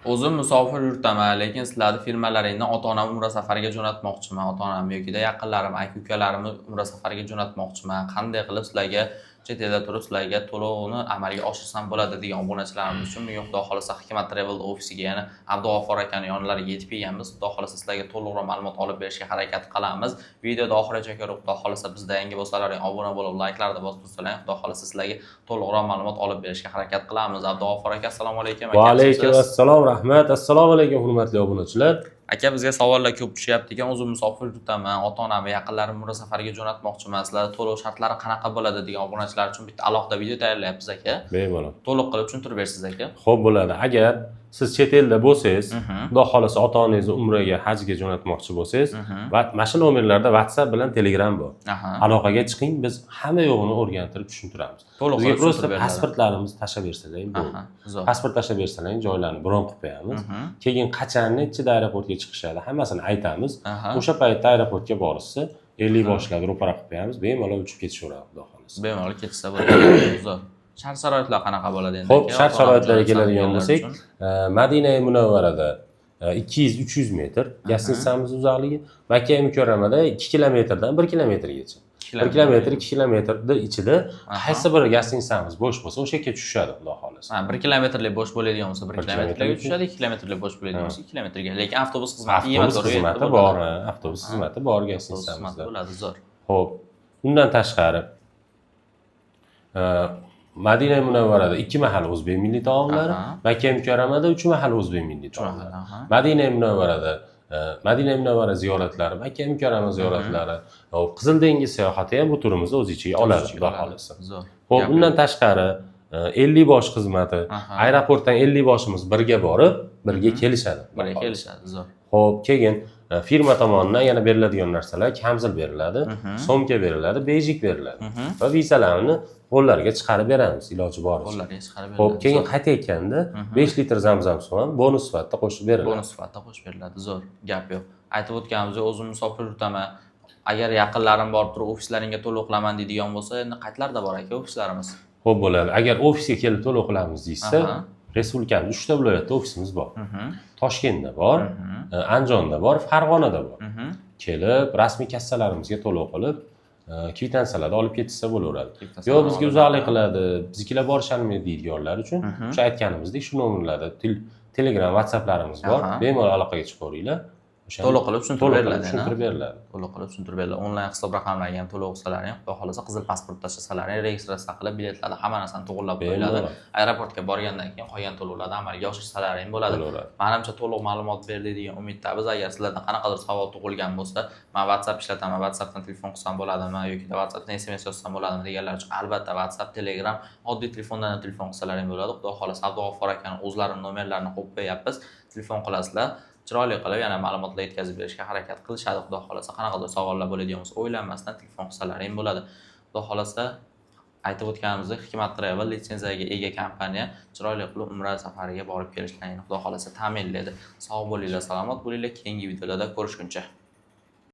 O'zim musofir yurtdaman, lekin sizlarni firmalaringdan ota-onam umra safariga jo'natmoqchiman. Ota-onam yokida yaqinlarim, aka-ukalarimni umra safariga jo'natmoqchiman. Qanday qilib sizlarga chet elda turib sizlarga to'lovni amalga oshirsam bo'ladi degan obunachilarimiz uchun bugun, Xudo xohlasa, Hikmat Travel ofisiga, yana Abdug'ofor akani yonlariga yetib kelganmiz. Xudo xohlasa, sizlarga to'liqroq ma'lumot olib berishga harakat qilamiz. Videoda oxirigacha ko'rib, Xudo xohlasa, bizda yangi bo'lsalaring obuna bo'lib, layklarni bosib tursalaring, Xudo xohlasa, sizlarga to'liqroq ma'lumot olib berishga harakat qilamiz. Abdug'ofor aka, assalomu alaykum. Va alaykum assalom, rahmat. Assalomu alaykum, hurmatli obunachilar. Aka, bizga savollar ko'p tushyapti ekan. O'zim musofir yurtdaman, ota onam va yaqinlarim umra safariga jo'natmoqchiman, sizlarda to'lov shartlari qanaqa bo'ladi degan obunachilar uchun bitta alohida video tayyorlayapmiz, aka. Bemalol. To'liq qilib tushuntirib bersangiz, aka. Xo'p, bo'ladi. Agar siz chet elda bo'lsangiz, Xudo xohlasa, ota onangizni umraga, hajga jo'natmoqchi bo'lsangiz, va mana shu nomerlarda WhatsApp bilan Telegram bor. Aloqaga chiqing, biz hamma yo'g'ini o'rgantirib tushuntiramiz. To'liq Bizga qilib просто tushuntirib beriladi. Pasportlarimizni tashlab bersalar bo'ldi. Aha, zo'r. Pasport tashlab bersalar, joylarni bron qilib qo'yamiz. Keyin qachon, nechida aeroportga chiqishadi, hammasini aytamiz. O'sha paytda aeroportga borishsa, 50 boshlarni ro'para qilib qo'yamiz, bemalol uchib ketishaveradi, Xudo xohlasa. Bemalol ketsa bo'ladi. Zo'r. Shart sharoitlar qanaqa bo'ladi endi, Xo'p, aka? shart sharoitlarga Ota-onam keladigan jo'natsam bo'lsak, uchun? Madina Munavvarada 200-300 metr гостиница miz uzoqligi, Makka Mukarramada 2 kilometrdan 1 kilometrgacha. 1 kilometr, 2 kilometrni ichida qaysi bir гостиница miz bo'sh bo'lsa, o'sha yerga tushishadi, Xudo xohlasa. Ha, 1 kilometrlik bo'sh bo'ladigan bo'lsa, 1 Bir kilometrga kilometrga tushadi, 2 kilometrlik bo'sh bo'ladigan bo'lsa, 2 kilometrga. Lekin avtobus xizmati Avtobus 24 xizmati bo'ladi. Bor, ha, avtobus xizmati bor Avtobus гостиница mizda. Xizmati bo'ladi, zo'r. Xo'p, undan tashqari Madina Munavvarada ikki mahal o'zbek milliy taomlari, Makka Mukarramada uch mahal o'zbek milliy taomlari. Madina Munavvarada Madina Munavvara ziyoratlari, Makka Mukarrama ziyoratlari, hop, Qizil dengiz sayohati ham bu turimizni o'z ichiga oladi, O'z ichiga Xudo oladi. xohlasa. Zo'r. Xo'p, Gap undan yo'q. tashqari 50 bosh xizmati, aeroportdan 50 boshimiz birga borib, birga kelishadi. Xudo Birga xohlasa. Kelishadi, zo'r. Xo'p, keyin firma tomonidan yana beriladigan narsalar: kamzil beriladi, sumka beriladi, bejik beriladi va vizalarni qo'llariga chiqarib beramiz iloji boricha. Qo'llariga chiqarib Xo'p, beriladi. Keyin Zo'r. qaytayotganda 5 litr zamzam suv ham bonus sifatida qo'shib beriladi. Bonus sifatida qo'shib beriladi. Zo'r, gap yo'q. Aytib o'tganimizdek, o'zim musofir yurtaman. Agar yaqinlarim borib turib ofislaringga to'lov qilaman deydigan bo'lsa, endi qayerlarda bor, aka, ofislarimiz? Xo'p, bo'ladi. Agar ofisga kelib to'lov qilamiz deyishsa, respublikamizda 3 ta viloyatda ofisimiz bor. Toshkentda bor, Andijonda bor, Farg'onada bor. Kelib, rasmiy kassalarimizga to'lov qilib, kvitansiyalarni olib ketishsa bo'laveradi. Kvitansiyalarni Yo'q, bizga olib uzoqlik qiladi, biznikilar borisholmaydi deydiganlar uchun o'sha aytganimizdek shu nomerlarda Telegram, WhatsApplarimiz bor. Bemalol aloqaga chiqaveringlar. O'shani To'liq qilib tushuntirib to'liq qilib beriladi. Tushuntirib beriladi. To'liq qilib tushuntirib beriladi. Onlayn hisob raqamlariga ham to'lov qilsalaring ham, Xudo xohlasa, qizil pasport tashlasalari, registratsiya qilib, biletlarni, hamma narsani to'g'irlab qo'yiladi. Bemalol. Aeroportga borgandan keyin qolgan to'lovlarni amalga oshirsalaring bo'ladi. Bo'laveradi. Manimcha, to'liq ma'lumot berdik degan umiddamiz. Agar sizlarda qanaqadir savol tug'ilgan bo'lsa, man WhatsApp ishlataman, WhatsAppdan telefon qilsam bo'ladimi yoki WhatsAppdan SMS yozsam bo'ladimi deganlar uchun, albatta, WhatsApp, Telegram, oddiy telefondan ham telefon qilsalaring bo'ladi. Xudo xohlasa, Abdug'ofor akani o'zlarini nomerlarini qo'yib qo'yyapmiz. Telefon qilasizlar, chiroyli qilib yana ma'lumotlar yetkazib berishga harakat qilishadi. Xudo xohlasa, qanaqadir savollar bo'ladigan bo'lsa, o'ylanmasdan telefon qilsalaring bo'ladi. Xudo xohlasa, aytib o'tganimizdek, Hikmat Travel litsenziyaga ega kompaniya, chiroyli qilib umra safariga borib kelishlaringni, Xudo xohlasa, ta'minlaydi. Sog' bo'linglar, salomat bo'linglar, keyingi videolarda ko'rishguncha.